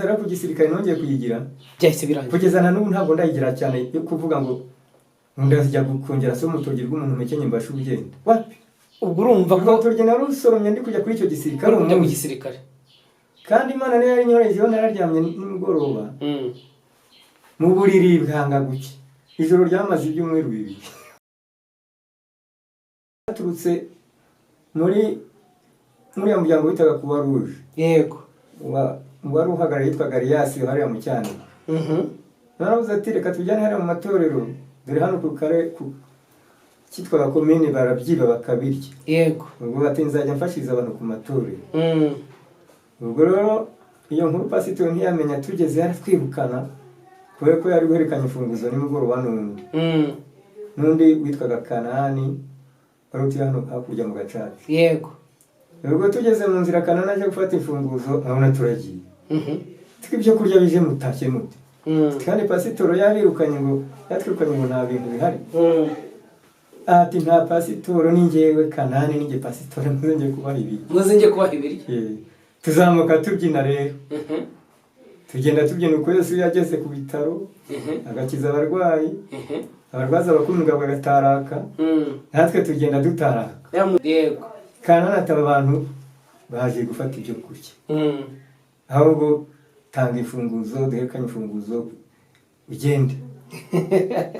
Rero ku gisirikare nongeye kuyigira. Byahise birangira. Kugeza na n'ubu ntabwo ndayigira cyane yo kuvuga ngo ndajya kongera se umutogi rw'umuntu mekenye mbashe ubugenda wapi. Ubwo urumva ko Urutoki narusoromye ndi kujya kuri icyo gisirikare. Uri kujya ku umunsi. gisirikare. Kandi Imana niyo yari inyohereje. Iyo nararyamye nimugoroba mu buriri bwanga gucya, ijoro ryamaze ibyumweru 2. Baturutse muri muriya muryango witaga Croix Rouge. Wari uhagarariye yitwaga Riyasi hariya mu Cyanika. Naravuze ati: "Reka tujyane hariya mu matorero, dore hano ku kare ku cyitwaga komine barabyiba bakabirya." Ubwo bati: "Nzajya mfashiriza abantu ku matorero." Ubwo rero iyo nkuru pasitori ntiyamenya, tugeze yaratwirukana kubera ko yari guhererekanya imfunguzo nimugoroba n'undi n'undi witwaga Kanani wari utuye hano hakurya mu Gacaca. Ubwo tugeze mu nzira, Kanani aje gufata imfunguzo, abona turagiye. Twe ibyo kurya bije mutashye mute? Kandi pasitoro yabirukanye, ngo yatwirukanye, ngo nta bintu bihari. Ati: "Nta pasitoro, ni njyewe Kanani, ni njye pasitoro, muze njye kubaha ibiryo." Muze njye kubaha ibiryo. Tuzamuka tubyina rero. Tugenda tubyina uko Yesu yageze ku bitaro agakiza abarwayi, abarwaza bakumva bagataraka. Natwe tugenda dutaraka. Kanani ataba abantu baje gufata ibyo kurya, ahubwo tanga imfunguzo, duherekanye imfunguzo ugende,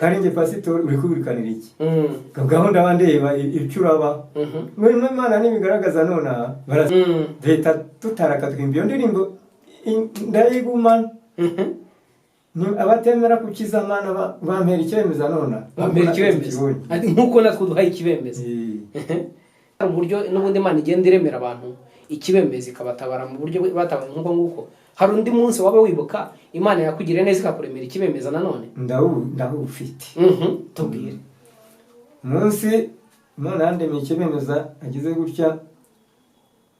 kandi njye pasitori uri kubirukanira iki? Gahunda bandeba icyo uraba. Muri Imana nibigaragaza nonaha leta tutaraka twimba iyo ndirimbo ndayigumana. Abatemera kukiza Mana bampera icyemeza nonaha. Bampera ikibemeza. Ati nk'uko natwe duhaye ikibemeza. Hari uburyo n'ubundi Imana igenda iremera abantu ikibemeza, ikabatabara mu buryo batabaye nk'uko nguko. Hari undi munsi waba wibuka Imana yakugiriye neza ikakuremera ikibemeza nanone? Ndawufite. Tubwire. Umunsi Imana yandemeye ikibemeza, agize gutya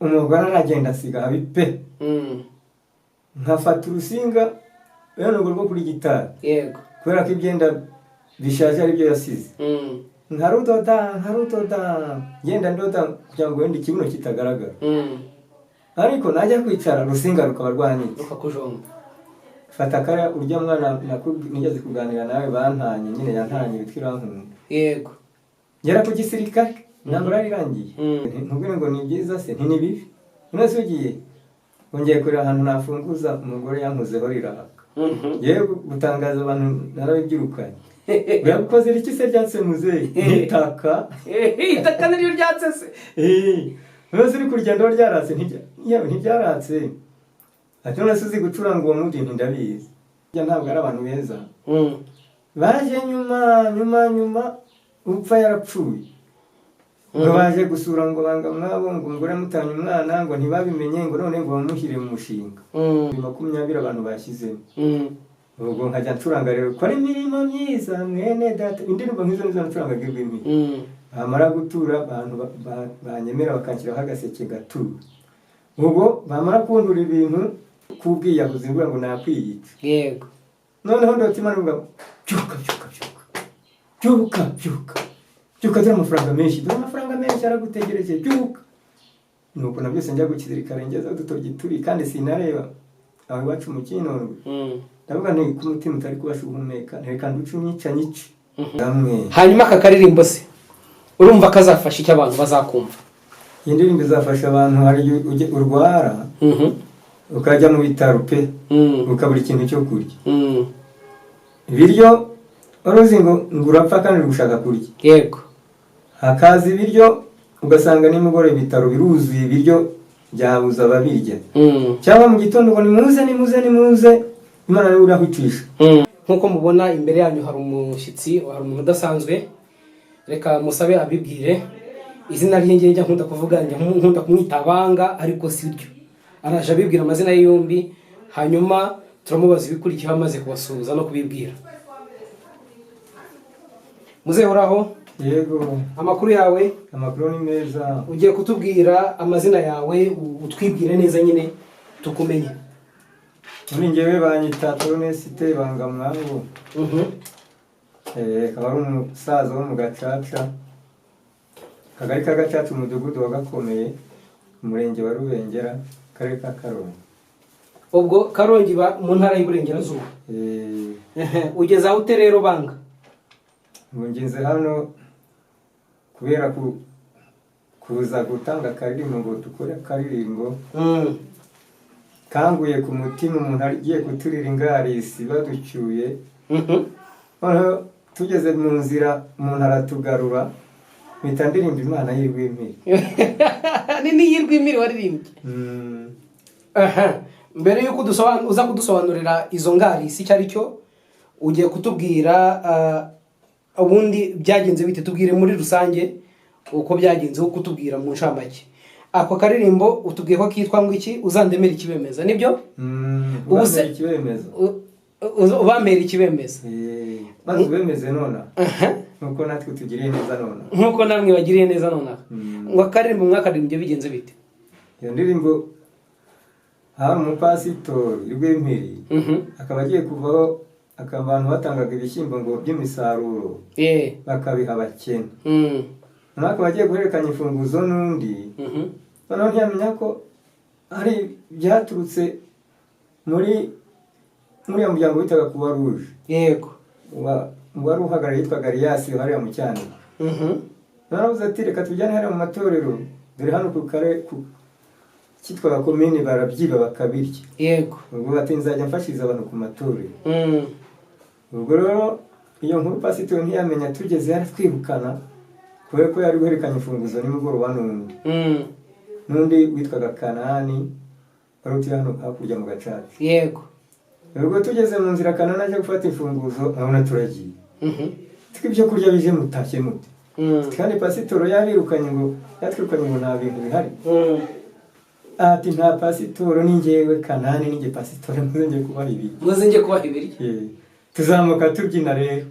umugore aragenda asiga habi pe. Nkafata urusinga bene urwo rwo kuri gitari, kubera ko ibyenda bishaje aribyo yasize, nkarudoda, nkarudoda, ngenda ndoda kugira ngo wenda ikibuno kitagaragara. Ariko najya kwicara urusinga rukaba rwanyitse. Rukakujomba. Fata kariya urya mwana nigeze kuganira nawe bantanye nyine, yantanye witwa Irankunda. Ngera ku gisirikare intambara yari irangiye. Ntubwire ngo ni byiza se, nti ni bibi. None se ugiye wongeye kureba ahantu nafunguza, umugore yankozeho riraka. Yewe, gutangaza abantu narabibyirukanye. Uragukoze iki se ryatse muzehe? Ntitaka. Itaka niryo ryatse se? None se uri kurugendo ryaratse? Yewe, ntiryaratse. Ati: "None se uzi gucuranga uwo mudi?" Nti: "Ndabizi." Ntabwo ari abantu beza. Baje nyuma nyuma nyuma, upfa yarapfuye, ngo baje gusura, ngo banga mwabo, ngo umugore amutanye umwana, ngo ntibabimenye, ngo none ngo bamushyire mu mushinga. 20 abantu bashyizemo. Ubwo nkajya ncuranga rero kora imirimo myiza mwene data, indirimbo nk'izo nizo nacurangaga irwimi. Bamara gutura, abantu banyemera bakanshyiraho agaseke gatura. Ubwo bamara kuntura ibintu k'ubwiyahuzi, mvuga ngo nakwiyica. Noneho ndota Imana ivuga ngo: "Byuka, byuka, byuka, byuka, byuka, byuka, dore amafaranga menshi, dore amafaranga menshi aragutegereje, byuka." Nuko na byose njya gukizirikare, ngeze aho udutoki turi kandi sinareba aho iwacu mu Kinondwe. Ndavuga nti ku mutima utari kubasha guhumeka, ntereka nduce unyica nyice hamwe. Hanyuma aka karirimbo se urumva kazafasha icyo abantu bazakumva? Iyi ndirimbo izafasha abantu. Hari igihe urwara ukajya mu bitaro pe, ukabura ikintu cyo kurya, ibiryo wari uzi ngo urapfa kandi uri gushaka kurya. Hakaza ibiryo, ugasanga nimugoroba ibitaro biruzuye, ibiryo byabuze ababirya. Cyangwa mu gitondo ngo: "Nimuze, nimuze, nimuze." Imana niwe urahicisha. Nk'uko mubona imbere yanyu hari umushyitsi, hari umuntu udasanzwe. Reka musabe abibwire izina rye. Njye njya nkunda kuvuga, njya nkunda kumwita Banga, ariko si ryo. Araje abibwira amazina ye yombi, hanyuma turamubaza ibikurikiyeho amaze kubasuhuza no kubibwira. Muzehe, uraho? Yego. Amakuru yawe? Amakuru ni meza. Ugiye kutubwira amazina yawe, utwibwire neza nyine tukumenye. Muri njyewe banyita Tonesite Bangamwangu. Akaba ari umusaza wo mu Gacaca, akagari ka Gacaca, umudugudu wa Gakomeye, umurenge wa Rubengera, akarere ka Karongi. Ubwo Karongi ba mu ntara y'Iburengerazuba. Eh, Ugeze aho ute rero, Banga? Ngo ngeze hano kubera kuza gutanga akaririmbo, ngo dukore akaririmbo kanguye ku mutima, umuntu agiye kuturira ingarisi baducyuye. Noneho tugeze mu nzira, umuntu aratugarura, mpita ndirimba Imana y'Irwimpiri. Ni n'iy'Irwimiri waririmbye? Mm. Aha. Mbere y'uko uza kudusobanurira izo ngarisi icyo ari cyo, ugiye kutubwira ubundi byagenze bite. Tubwire muri rusange uko byagenze, wo kutubwira mu ncamake ako karirimbo. Utubwiye ko kitwa ngo iki? Uzandemera ikibemeza, nibyo? Mm, Ubu se- Ubambera ikibemeza. Ubambera ikibemeza. Eh, maze ubemeze nona nkuko natwe tugiriye neza nona. Nk'uko namwe bagiriye neza nonaha. Ngo akaririmbo mwakaririmbye bigenze bite? Iyo ndirimbo, hari umupasitori Rw'impiri, akaba agiye kuvaho, akaba abantu batangaga ibishyimbo ngo by'imisaruro, bakabiha abakene. Noneho akaba agiye guhererekanya imfunguzo n'undi. Noneho ntiyamenya ko hari byaturutse muri muriya muryango witaga Kuba Ruje. Wari uhagarariye yitwaga Riyasi, hariya mu Cyanika. Noneho aravuze ati: "Reka tujyane hariya mu matorero, dore hano ku kare ku cyitwaga komini barabyiba bakabirya." Ubwo bati: "Nzajya mfashiriza abantu ku matorero." Ubwo rero iyo nkuru pasitori ntiyamenya, tugeze yaratwirukana kubera ko yari guhererekanya imfunguzo nimugoroba n'undi n'undi witwaga Kanani, wari utuye hano hakurya mu Gacaca. Ubwo tugeze mu nzira, Kanani aje gufata imfunguzo, nkabona turagiye. Twe ibyo kurya bije, mutashye mute? Kandi pasitoro yabirukanye, ngo yatwirukanye, ngo nta bintu bihari. Ati: "Nta pasitoro, ni njyewe Kanani, ni njye pasitoro, muze njye kubaha ibiryo." Muze njye kubaha ibiryo. Eh, tuzamuka tubyina rero,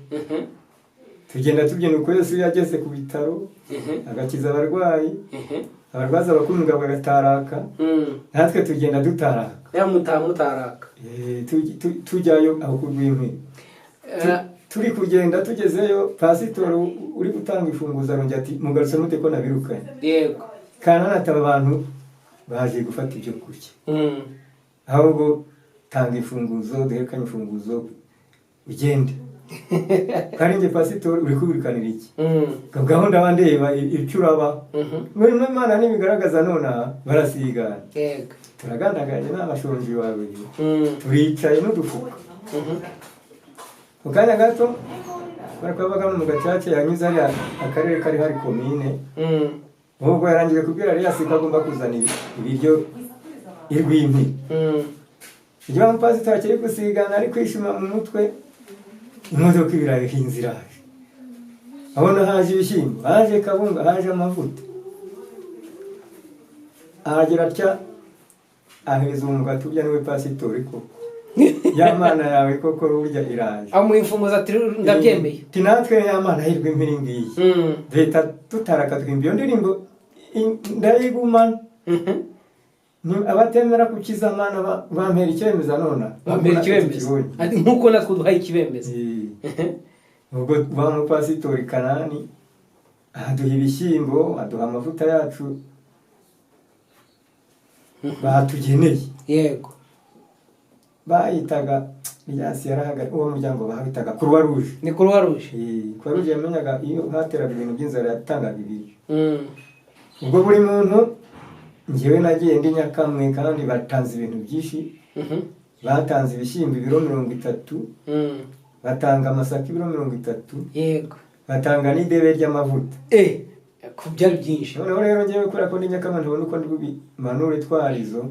tugenda tubyina uko Yesu yageze ku bitaro, agakiza abarwayi, abarwaza bakumva bagataraka. Natwe tugenda dutaraka. Ya mutaraka. Eh, tujyayo aho ku Rwinkwi. Turi kugenda, tugezeyo, pasitoro uri gutanga imfunguzo arongera ati: "Mugarutse mute ko nabirukanye?" Kanani ataba abantu baje gufata ibyo kurya. "Ahubwo tanga imfunguzo, duherekanye imfunguzo ugende, kandi njye pasitori uri kubirukanira iki?" Gahunda bandeba icyo uraba. Imana nibigaragaza nonaha barasigana. Turagandaganye n'abashonji babiri. Turicaye n'udufuka. Mu kanya gato, kubera ko yabaga no mu Gacaca, yanyuze hariya akarere kari hari komine. Ubwo yarangije kubwira Riyasi ko agomba kuzana ibiryo irwimpi. Igihe umupasitori akiri gusigana, ari kwishima mu mutwe, imodoka ibirayi ihinze iraje. Abona haje ibishyimbo, haje kawunga, haje amavuta. Aragera atya, ahereza uwo mugati: "Urya niwe pasitori koko, ya Mana yawe koko burya iraje." Amuha imfunguzo ati: "Ndabyemeye." Ati: "Natwe ya Mana y'Irwimpiri ngiyi." Duhita tutaraka, twimba iyo ndirimbo, ndayigumana. Abatemera kukiza Mana bampera icyemeza nona. Bambera ikibemeza. Ati: "Nk'uko natwe duhaye ikibemeza." Ubwo wa mupasitori Kanani aduha ibishyimbo, aduha amavuta yacu batugeneye. Bayitaga Riyasi, yarahagari uwo muryango bawitaga Croix Rouge. Ni Croix Rouge. Croix Rouge yamenyaga iyo hateraga ibintu by'inzara, yatangaga ibiryo. Ubwo buri muntu, njyewe nagiye ndi nyakamwe, kandi batanze ibintu byinshi. Batanze ibishyimbo ibiro 30, batanga amasaka ibiro 30, batanga n'idebe ry'amavuta. Eh, ko byari byinshi. Noneho rero njyewe kubera ko ndi nyakamwe, ntabona uko ndi bubimanure twarizo.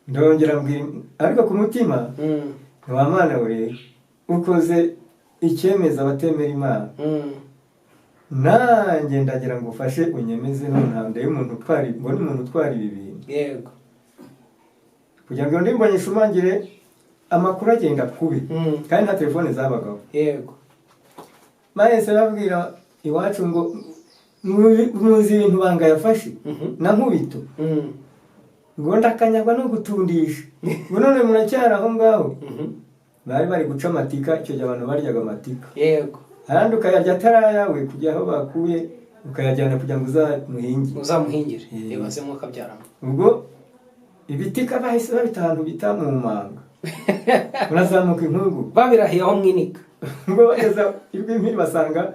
Ndongera mbwira, ariko ku mutima, wa Mana we, ukoze icyemeza abatemera Imana. Nanjye ndagira ngo ufashe unyemeze nonaha, ndebe umuntu utwara, mbone umuntu utwara ibi bintu. Kugira ngo ndimbonye nyishumangire amakuru agenda kubi. Kandi nta telefone zabagaho. Bahise babwira iwacu ngo: "Muzi ibintu Banga yafashe na Nkubito?" Ngo: "Ndakanyagwa no gutundisha," ngo: "None muracyari aho ngaho?" Bari bari guca amatika, icyo gihe abantu baryaga amatika. Ayandi ukayarya atari ayawe, kujya aho bakuye ukayajyana kugira ngo uzamuhingire. Uzamuhingire. Eh. Ibaze mwakabyaramo. Ubwo Ibiti bahise babita ahantu bita mu manga, urazamuka inkungu. Babirahiye aho mwinika. Ubwo bageze i Rwimpiri basanga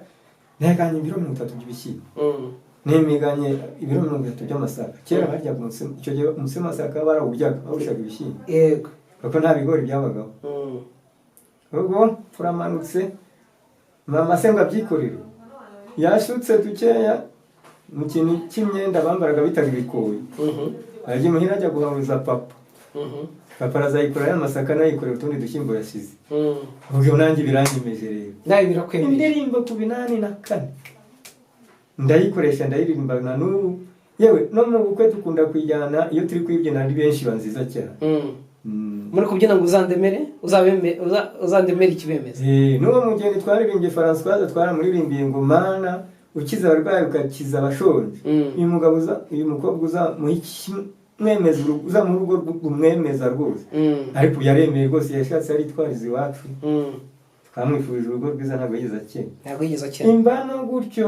nteganye ibiro 30 by'ibishyimbo, nemeganye ibiro 30 by'amasaka. Kera baryaga umutsima, icyo gihe umutsima w'amasaka barawuryaga, bawushaga ibishyimbo, kuko nta bigori byabagaho. Ubwo turamanutse, mama se ngo abyikorere, yashutse dukeya mu kintu cy'imyenda bambaraga bitaga ibikoyi, ajya imuhira ajya guhabuza papa. Papa arazayikora ya masaka, nayikorera utundi dushyimbo yasize. Ubwo nanjye biranyemeje rero. Nawe birakwemeje. Indirimbo ku 84 ndayikoresha, ndayiririmba na n'ubu, yewe no mu bukwe dukunda kuyijyana iyo turi kuyibyina ari benshi, iba nziza cyane. Muri kubyina ngo uzandemere, uzandemere ikibemeza. N'uwo mugeni twaririmbye Françoise, twaramuririmbiye ngo mana ukiza abarwayi ugakiza abashonje, uyu mugabo uza, uyu mukobwa uzamuha ikimwemeza, uzamuha urugo rumwemeza rwose. Ariko yaremeye rwose, yashatse aritwariza iwacu. Twamwifurije urugo rwiza, ntabwo yigeze akena. Ntabwo yigeze akena. Imbano gutyo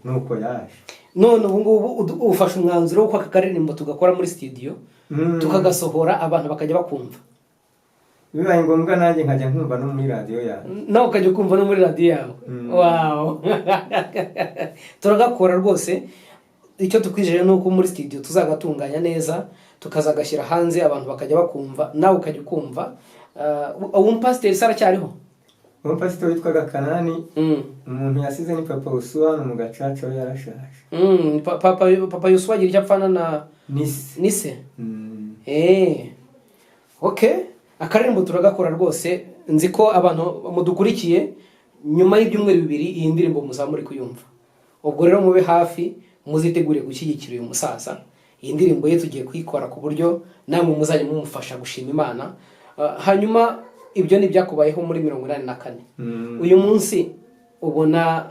nuko yaje. None ubu ngubu ufashe umwanzuro w'uko aka karirimbo tugakora muri studio, tukagasohora, abantu bakajya bakumva. Bibaye ngombwa nanjye nkajya nkumva no muri radiyo yanjye. Nawe ukajya ukumva no muri radiyo yawe. Wow, turagakora rwose. Icyo tukwijeje ni uko muri studio tuzagatunganya neza, tukazagashyira hanze, abantu bakajya bakumva, nawe ukajya ukumva. Uwo mupasiteri se aracyariho? Umupasitori witwaga Kanani, umuntu yasize ni papa Usuwa hano mu gacaca, we yarashaje. Papa Yusufu agira icyo apfana na Nise. Nise. Okay, akaririmbo turagakora rwose. Nzi ko abantu mudukurikiye, nyuma y'ibyumweru 2 iyi ndirimbo muzamuri kuyumva. Ubwo rero mube hafi, muzitegure gushyigikira uyu musaza. Iyi ndirimbo ye tugiye kuyikora ku buryo namwe muzajya mumufasha gushima Imana. Hanyuma ibyo ni ibyakubayeho muri 84. Uyu munsi ubona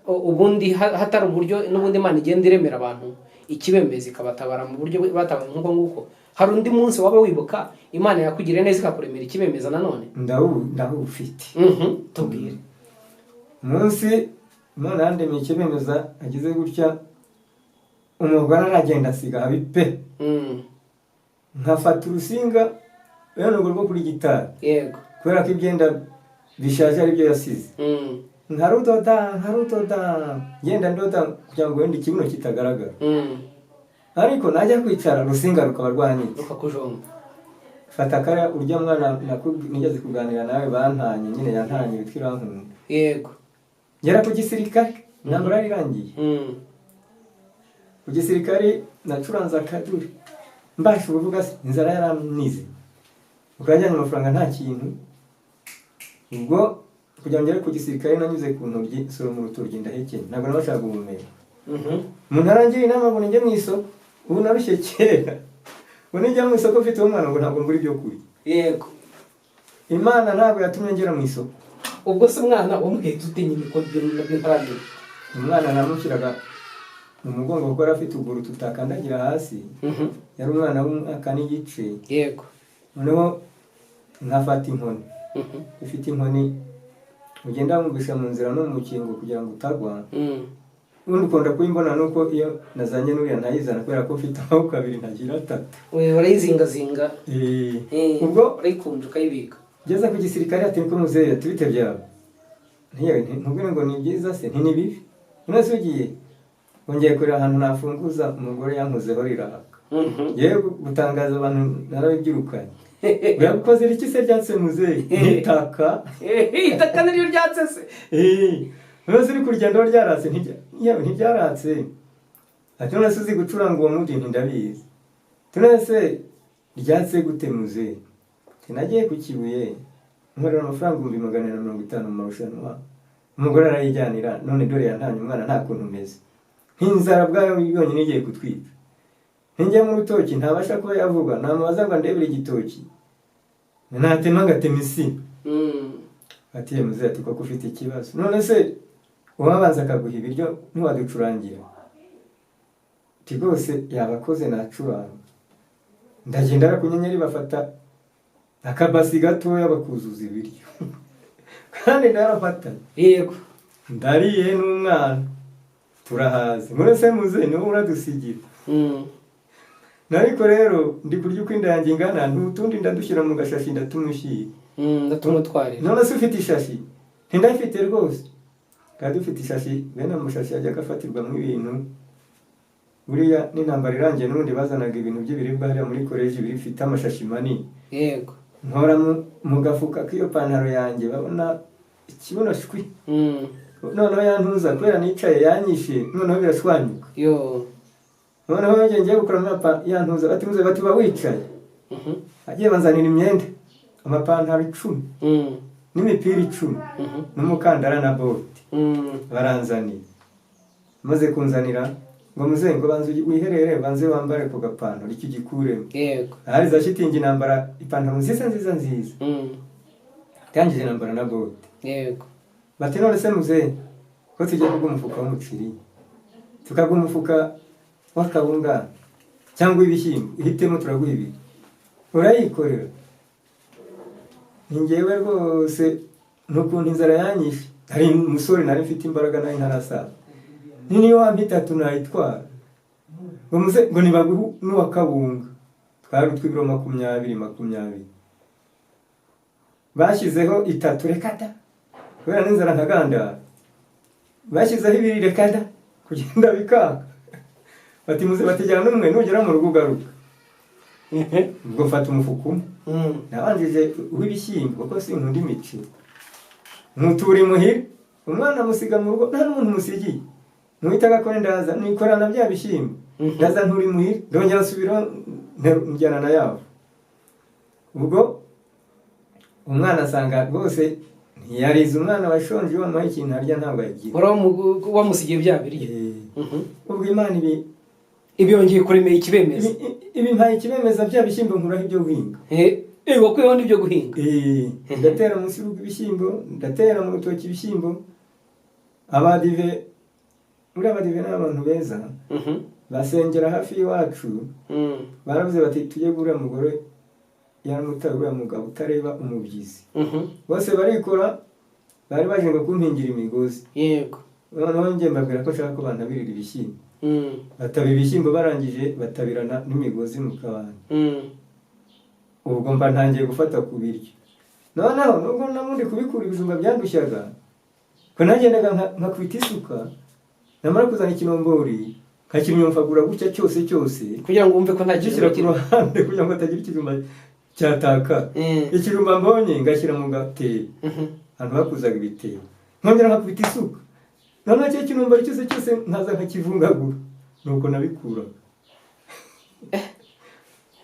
ubundi hatari uburyo n'ubundi Imana igenda iremera abantu ikibembezi, ikabatabara mu buryo batabaye nk'uko nguko? Hari undi munsi waba wibuka Imana yakugiriye neza ikakuremera ikibemeza nanone? Ndawufite. Tubwire. Umunsi Imana yandemeye ikibemeza, agize gutya umugore aragenda asiga habi pe. Nkafata urusinga bene urwo rwo kuri gitari, kubera ko ibyenda bishaje ari byo yasize, nkarudoda, nkarudoda, ngenda ndoda kugira ngo wenda ikibuno kitagaragara. Ariko najya kwicara urusinga rukaba rwanyitse. Rukakujomba. Fata kariya urya mwana nigeze kuganira nawe bantanye nyine, yantanye witwa Irankunda. Ngera ku gisirikare, intambara yari irangiye. Ku gisirikare nacuranze akaduri, mbasha kuvuga se inzara yaranize, ukajyanye amafaranga nta kintu. Ubwo kugira ngo ngere ku gisirikare nanyuze ku ntoryi, soroma urutoryi ndahekenya, ntabwo nabashaga guhumeka. Umuntu arangira inama ngo njye mu isoko, ubu narushye kera, ngo nijya mu isoko mfite uwo mwana ngo ntabwo mbura ibyo kurya. Imana ntabwo yatumye ngera mu isoko. Ubwo se umwana wamuhetse ute nyine, ko ibyo nabyo ntaramenya? Umwana namushyiraga mu mugongo kuko yari afite uguru tutakandagira hasi. Yari umwana w'umwaka n'igice. Noneho nkafata inkoni, ufite inkoni ugenda wumvisha mu nzira no mu mukingo kugira ngo utagwa. Ubundi ukunda kuyimbona nuko iyo nazanye n'uriya ntayizana, kubera ko mfite amaboko abiri ntagira atatu. We urayizingazinga. Ubwo urayikunja ukayibika. Ngeze ku gisirikare, ati niko muzehe, ati bite byawe? Ntiyewe ntubwire ngo ni byiza se, nti ni bibi. None se ugiye wongeye kureba ahantu nafunguza, umugore yankozeho riraka. Yewe gutangaza abantu narabibyirukanye. Uragukoze iki se ryatse muzehe? Ntitaka. Itaka niryo ryatse se? None se uri kurugendo ryaratse? Yewe ntibyaratse. Ati none se uzi gucuranga uwo mudi? Nti ndabizi. Ati none se ryatse gute muzehe? Ati nagiye ku Kibuye nkorera amafaranga 450,000 mu marushanwa, umugore arayijyanira, none dore yantanye umwana, nta kuntu umeze nk'inzara bwayo yonyine igiye kutwita. Ntinjya mu rutoki ntabasha kuba yavuga, namubaza ngo andebere igitoki natema ngatema insina. Ati ye muzehe, ati koko ufite ikibazo. None se uwabanza akaguha ibiryo ntiwaducurangira? Ati rwose yabakoze nacuranga. Ndagenda ku nyenyeri bafata akabasi gatoya bakuzuza ibiryo kandi ndarafatanye. Ndariye n'umwana turahaze. None se muzehe niwe uradusigira? Ariko rero ndi kurya uko inda yanjye ingana, n'utundi ndadushyira mu gashashi ndatumushyira. Ndatumutwarira. None se ufite ishashi? Ntindayifite rwose. Kandi dufite ishashi, bene amashashi yajyaga afatirwamo ibintu. Buriya n'intambara irangiye n'ubundi bazanaga ibintu by'ibiribwa hariya muri koleji bifite amashashi manini. Yego. Nkora mu gafuka k'iyo pantaro yanjye, babona ikibuno shwi. Noneho yantuza kubera nicaye yanyishe, noneho birashwanyuka. Yo. Noneho njye ngiye gukuramo yantuza, bati muze, bati uba wicaye. Agiye banzanira imyenda, amapantaro 10 n'imipira 10 n'umukandara na bote. Baranzanira, maze kunzanira ngo muze, ngo banze wiherere, banze wambare ku gapantaro icyo ugikuremo. Yego. Ahari za shitingi, nambara ipantaro nziza nziza nziza. Ndangije nambara na bote. Yego. Bati none se muzehe, ko tujya kugwa umufuka w'umuceri, tukagwa umufuka w'akawunga cyangwa ibishyimbo, ihitemo turaguha ibiri, urayikorera? Ni njyewe rwose n'ukuntu inzara yanyishe, nari umusore, nari mfite imbaraga, nari ntarasaza, ni niyo wampa itatu nayitwara. Ngo muze, ngo nibaguhe n'uwa kawunga, twari utw'ibiro 20 20, bashyizeho itatu, reka da, kubera n'inzara nkagandara. Bashyizeho ibiri, reka da, kugenda bikanga. Bati muze, batijyana n'umwe, nugera mu rugo ugaruka. Ubwo mfata umufuka umwe. Nabanjije uw'ibishyimbo kuko sinkunda imiceri, nkutura imuhira, umwana amusiga mu rugo, nta n'umuntu musigiye. Nuhitaga ko ndaza nikorana bya bishyimbo. Ndaza ntura imuhira, ndongera nsubiraho, njyana na yabo. Ubwo umwana asanga rwose ntiyarize, umwana washonje iyo wamuhaye ikintu arya ntabwo agira. Wari wamusigiye bya biryo. Ubwo Imana ibi Ibi yongeye kuremera ikibemeza. Ibi mpaye ikibemeza, bya bishyimbo nkuraho ibyo guhinga. Wakuyeho n'ibyo guhinga. Ndatera munsi y'urugo ibishyimbo, ndatera mu rutoki ibishyimbo. Abadive, buriya abadive ni abantu beza, basengera hafi y'iwacu. Baravuze bati tujye guriya mugore yaramutaye, uriya mugabo utareba umubyizi. Bose barikora, bari baje ngo kumpingira imigozi. Yego. Noneho njye mbabwira ko nshaka ko bantabirira ibishyimbo. Bataba ibishyimbo, barangije batabirana n'imigozi mu kabande. Ubwo mba ntangiye gufata ku biryo. Noneho nubwo nabundi kubikura ibijumba byandushyaga, ko nagendaga nkakubita isuka, namara kuzana ikinombori nkakimyumfagura gutya cyose cyose, kugira ngo wumve ko nta gishyira kijumba ku kirimo. ruhande kugira ngo hatagira ikijumba cyatakara. Ikijumba mbonye ngashyira mu gatebo, ahantu bakuzaga ibitebo, nkongera nkakubita isuka, noneho cyo kinombori cyose cyose nkaza nkakivungagura. Nuko nabikuraga,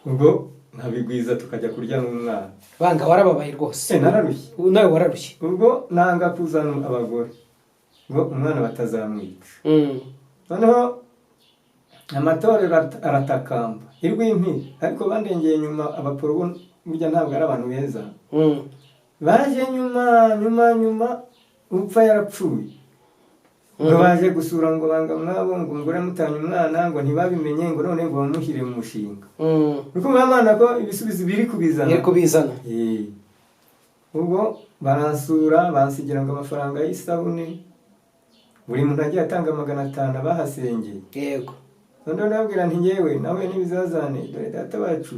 ubwo nkabigwiza tukajya kurya n'umwana. Banga, warababaye rwose. Nararushye. Ubu nawe wararushye. Ubwo nanga kuzana abagore ngo umwana batazamwica. Noneho amatorero aratakamba irw'impiri, ariko bandengeye nyuma. Abaporo bo burya ntabwo ari abantu beza. Baje nyuma nyuma nyuma, upfa yarapfuye, ngo baje gusura ngo banga mwabo, ngo umugore amutanye umwana, ngo ntibabimenye, ngo none ngo bamushyire mu mushinga. Uri kumva Imana ko ibisubizo biri kubizana. Iri kubizana. Ubwo baransura, bansigira ngo amafaranga y'isabune, buri muntu agiye atanga 500 abahasengeye. Yego. Noneho ndababwira nti ngewe nawe n'ibizazane, dore data wacu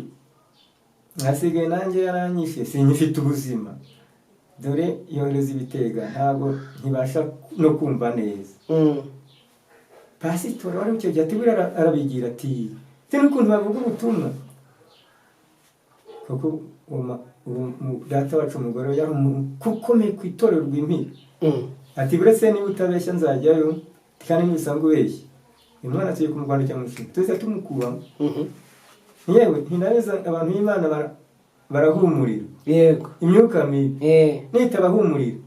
nasigaye nanjye yaranyishe, sinyifite ubuzima, dore yohereza ibitega, ntabwo nkibasha no kumva neza. Pasitori wari icyo gihe ati buriya arabigira ati n'ukuntu bavuga ubutumwa, kuko uwo data wacu umugore we yari umuntu ukomeye ku itorero rw'impira. Ati buretse niba utabeshya nzajyayo, kandi nibisanga ubeshya, uyu mwana tugiye kumurwandikira mu mushinga tuhise tumukuramo. Yewe, ntinabeza abantu b'Imana barahumurira imyuka mibi. Nitabahumurira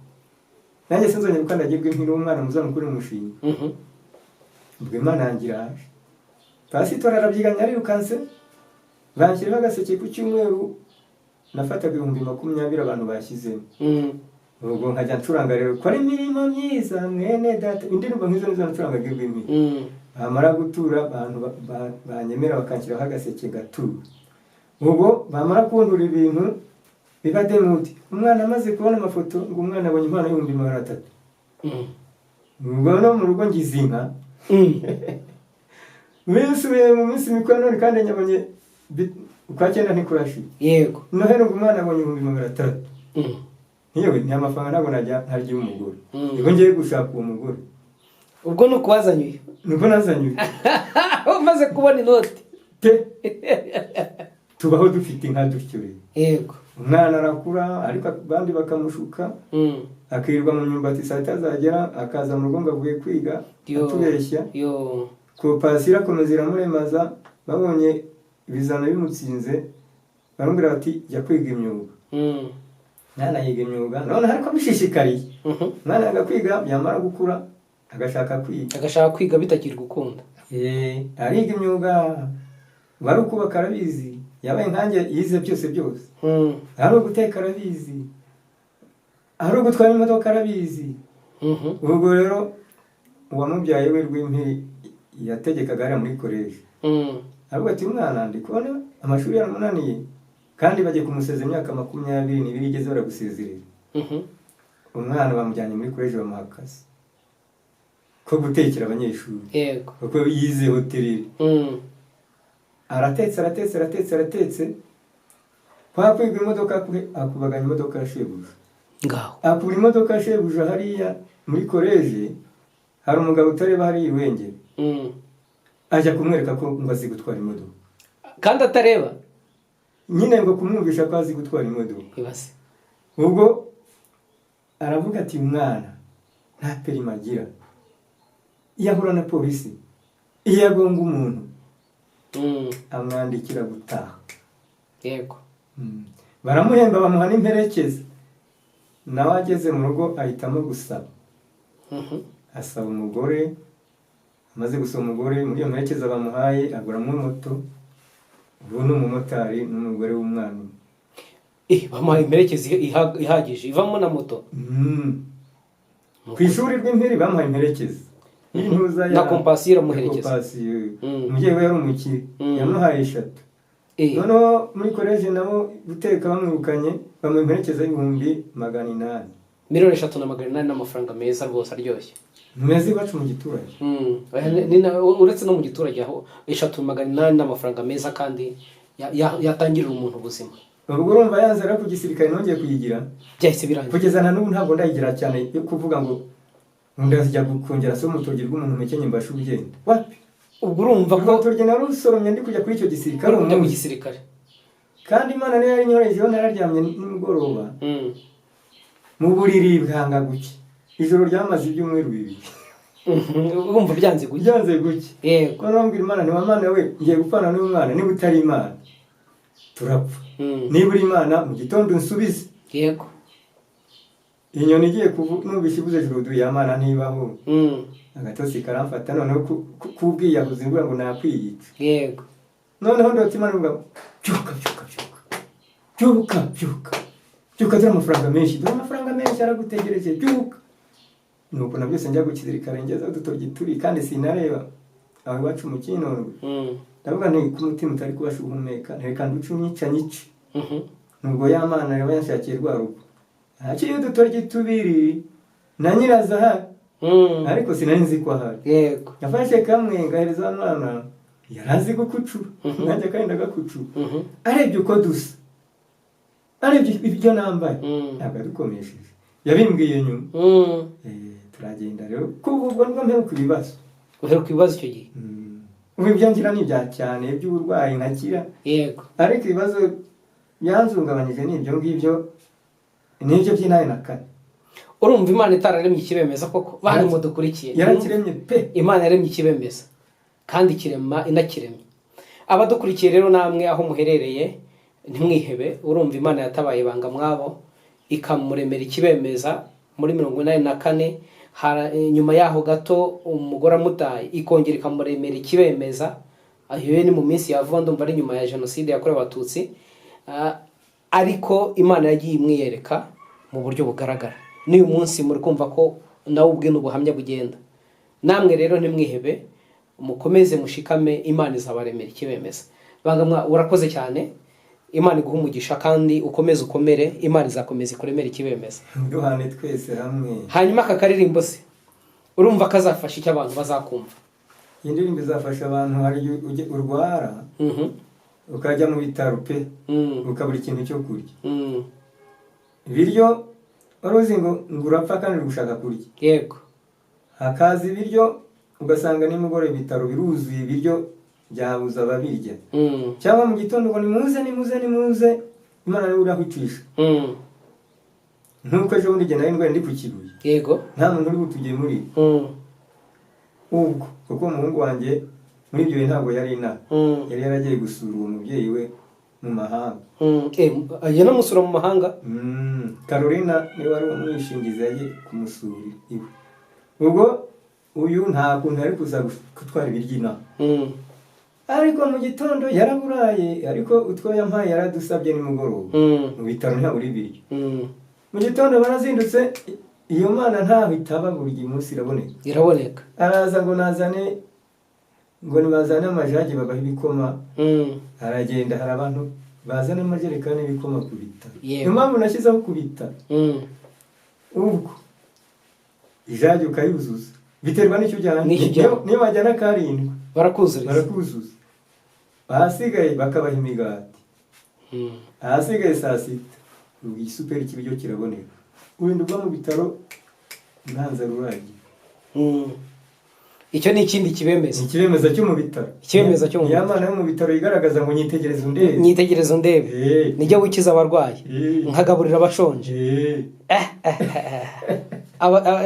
nanjye sinzongera gukandagirwa impiri, w'umwana muzamukure mu mushinga. Ubwo Imana yanjye iraje, pasitori arabyiganya, arirukanse, banshyiraho agaseke. Ku cyumweru nafataga 20,000 abantu bashyizemo. Ubwo nkajya ncuranga rero ko ari imirimo myiza mwene data, indirimbo nk'izo nizo nacurangaga irw'impiri. Bamara gutura, abantu banyemera bakanshyiraho agaseke gatura. Ubwo bamara kuntura ibintu biba demuti, umwana amaze kubona amafoto, ngo umwana abonye impano y'300,000. Ubwo no mu rugo ngize inka. Bisubiye mu minsi mikuru ya none kandi nyabonye ukwa cyenda ntikurashira. Noheli ngo umwana abonye 600,000. Yewe, ni amafaranga ntabwo najya ntarya umugore. Nibwo ngiye gushaka uwo mugore. Ubwo ni ukuwazanye uyu? Nibwo nazanye uyu. Umaze kubona inoti. Te tubaho dufite inka dutyo rero. Umwana arakura, ariko abandi bakamushuka, akirirwa mu myumbati, saa sita zagera akaza mu rugo ngo avuye kwiga, atubeshya. Kopasiyo irakomeza iramuremaza. Babonye ibizami bimutsinze, baramubwira bati: "Jya kwiga imyuga." Mwana yiga imyuga none ariko abishishikariye. Umwana yanga kwiga, yamara gukura agashaka kwiga. Agashaka kwiga bitakiri gukunda. Ariga imyuga, wari ukubaka arabizi, yabaye nkanjye, yize byose byose. Ari uguteka arabizi, ari ugutwara imodoka arabizi. Ubwo rero uwamubyaye we Rwimpiri yategekaga hariya muri koleji. Aravuga ati: "Umwana ndi kubona amashuri yaramunaniye, kandi bagiye kumusezera imyaka 22 igeze baragusezerera." Umwana bamujyanye muri koleji, bamuha akazi ko gutekera abanyeshuri, kuko yize hôtellerie. Aratetse, aratetse, aratetse, aratetse. Kwa kwiga imodoka kwe, akubaganya imodoka ya shebuja. Ngaho. Akura imodoka ya shebuja hariya muri koleji. Hari umugabo utareba hariya iwengeri. Ajya kumwereka ko ngo azi gutwara imodoka. Kandi atareba. Nyine ngo kumwumvisha ko azi gutwara imodoka. Ibaze. Ubwo aravuga ati: "Umwana nta permis agira, iyo ahura na polisi, iyo agonga umuntu." Amwandikira gutaha. Baramuhemba, bamuha n'imperekeza. Nawe ageze mu rugo ahitamo gusaba. Asaba umugore. Amaze gusaba umugore, muri iyo mperekeza bamuhaye aguramo moto. Ubu ni umumotari n'umugore w'umwana umwe. Bamuhaye imperekeza ihagije ivamo na moto. Ku ishuri rw'impiri bamuhaye imperekeza y'intuza Na Compassion iramuherekeza. Compassion. Umubyeyi we yari umukire. Yamuhaye eshatu. Noneho muri koleji nabo guteka bamwirukanye, bamuha imperekeza y'800,000. 3,800,000 ni amafaranga meza rwose aryoshye. Meza iwacu mu giturage. Oya, uretse no mu giturage, aho 3,800 ni amafaranga meza kandi yatangirira umuntu ubuzima. Ubwo urumva yanze rero ku gisirikare nongeye kuyigira. Byahise birangira. Kugeza na n'ubu ntabwo ndayigira cyane yo kuvuga ngo ndajya kongera so urutoki rw'umuntu mekenye mbashe ugenda wapi. Ubwo urumva ko Urwo rutoki narusoromye ndi kujya kuri icyo gisirikare uri kujya mu umunsi. gisirikare. Kandi Imana niyo yari inyoherejeho. Nararyamye nimugoroba mu buriri bwanga guke. Ijoro ryamaze ibyumweru 2. Wumva byanze gucya. Byanze guke. Ko nambwira Imana ni Mana we, ngiye gupfana n'uyu mwana, niba utari Imana turapfa. Niba uri Imana, mu gitondo unsubize. Inyoni igiye kuvu numvise ivuze ijuru ya Mana ntibaho. Agatotsi karamfata noneho kubwiyahuzi mvuga ngo nakwiyica. Noneho ndota Imana ivuga ngo: "Byuka, byuka, byuka, byuka, byuka, byuka, dore amafaranga menshi, dore amafaranga menshi aragutegereje, byuka." Nuko na byose njya gukizirikare, ngeze aho udutoryi turi kandi sinareba aho iwacu mu Kinondwe. Ndavuga nti ku mutima utari kubasha guhumeka, reka nduce unyica nyice. Nubwo ya Mana yaba yanshakiye rwa rugo, haciye udutoryi tubiri na nyirazo ahari. Ariko sinari nzi ko ahari. Nafashe kamwe ngahereza wa mwana yari azi gukucura. Nanjye kandi ndagakucura. Arebye uko dusa, arebye ibyo nambaye, ntabwo yadukomesheje, yabimbwiye nyuma. Turagenda rero. Kuva ubwo nibwo mperuka ibibazo. Uheruka ibibazo icyo gihe. Ubu ibyo ngira ni ibya cyane by'uburwayi nkakira. Ariko ibibazo byanzungabanyije ni ibyo ngibyo, nibyo by'84. Urumva Imana itararemye ikibemeza koko, bantu mudukurikiye? Yarakiremye pe. Imana yaremye ikibemeza kandi ikirema inakiremye. Abadukurikiye rero namwe aho muherereye ntimwihebe. Urumva Imana yatabaye ibanga mwabo, ikamuremera ikibemeza muri 84. Nyuma yaho gato umugore amutaye, ikongera ikamuremera ikibemeza. Ayo ni mu minsi ya vuba, ndumva ari nyuma ya jenoside yakorewe Abatutsi. Ariko Imana yagiye imwiyereka mu buryo bugaragara. N'uyu munsi muri kumva ko nawe ubwe ni ubuhamya bugenda. Namwe rero ntimwihebe, mukomeze mushikame, Imana izabaremera ikibemeza. Bangamwa, urakoze cyane, Imana iguhe umugisha kandi ukomeze ukomere, Imana izakomeza ikuremere ikibemeza. Duhane twese hamwe. Hanyuma aka karirimbo se urumva kazafasha icyo abantu bazakumva? Iyi ndirimbo izafasha abantu. Hari igihe urwara, ukajya mu bitaro pe, ukabura ikintu cyo kurya, ibiryo wari uzi ngo urapfa kandi uri gushaka kurya. Hakaza ibiryo, ugasanga nimugoroba ibitaro biruzuye, ibiryo byabuze ababirya. Cyangwa mu gitondo ngo nimuze, nimuze, nimuze, Imana niwe urahicisha. Nk'uko ejo bundi igihe nari ndwaye ndi ku Kibuye, nta muntu uri butugemurire. Ubwo kuko umuhungu wanjye muri ibyo bihe ntabwo yari inaha, yari yaragiye gusura uwo mubyeyi we mu mahanga. Agiye no musura mu mahanga? Carolina niwe wari umwishingizi, yagiye kumusura iwe. Ubwo uyu nta kuntu yari kuza gutwara ibiryo inaha. Ariko mu gitondo yaraburaye, ariko utwo yampaye yaradusabye nimugoroba. Mu bitaro ntihabura ibiryo. Mu gitondo barazindutse. Iyo Mana ntaho itaba, buri munsi iraboneka. Iraboneka. Araza ngo nazane, ngo nibazane amajagi babahe ibikoma. Aragenda, hari abantu bazana amajerekani y'ibikoma ku bitaro. Niyo mpamvu nashyizeho ku bitaro. Ubwo ijagi ukayuzuza, biterwa n'icyo ujyanye. N'icyo ujyanye. Niyo wajyana karindwi, barakuzuriza. Barakuzuza, ahasigaye bakabaha imigati. Ahasigaye saa sita ubwo igisuperi cy'ibiryo kiraboneka, urinda uva mu bitaro nta nzara uragira. Icyo ni ikindi kibemeza. Ni ikibemeza cyo mu bitaro. Ikibemeza cyo mu Ni ya Mana yo mu bitaro igaragaza ngo nyitegereze undebe. Nyitegereze undebe. Nijya wikiza abarwayi, nkagaburira abashonje.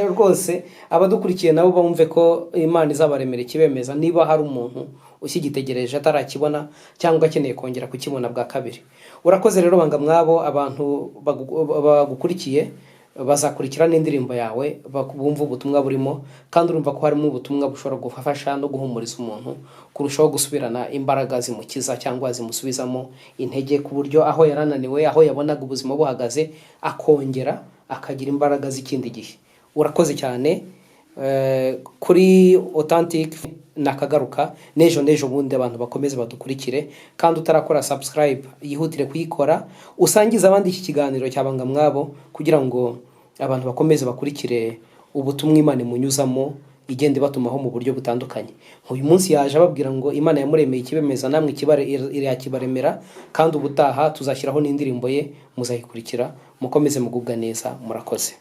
Rwose abadukurikiye nabo bumve ko Imana izabaremera ikibemeza, niba hari umuntu ukigitegereje atarakibona cyangwa akeneye kongera kukibona bwa kabiri. Urakoze rero, Banga Mwabo. Abantu bagukurikiye bazakurikira n'indirimbo yawe, bumve ubutumwa burimo, kandi urumva ko harimo ubutumwa bushobora gufasha no guhumuriza umuntu kurushaho gusubirana imbaraga zimukiza cyangwa zimusubizamo intege, ku buryo aho yarananiwe, aho yabonaga ubuzima buhagaze, akongera akagira imbaraga z'ikindi gihe. Urakoze cyane. Kuri Authentic nakagaruka n'ejo n'ejo bundi. Abantu bakomeze badukurikire, kandi utarakora subscribe yihutire kuyikora, usangize abandi iki kiganiro cya Banga Mwabo, kugira ngo abantu bakomeze bakurikire ubutumwa Imana imunyuzamo, igenda ibatumaho mu buryo butandukanye. Uyu munsi yaje ababwira ngo Imana yamuremeye ikibemeza, namwe ikibare irakibaremera. Kandi ubutaha tuzashyiraho n'indirimbo ye, muzayikurikira. Mukomeze mugubwa neza, murakoze.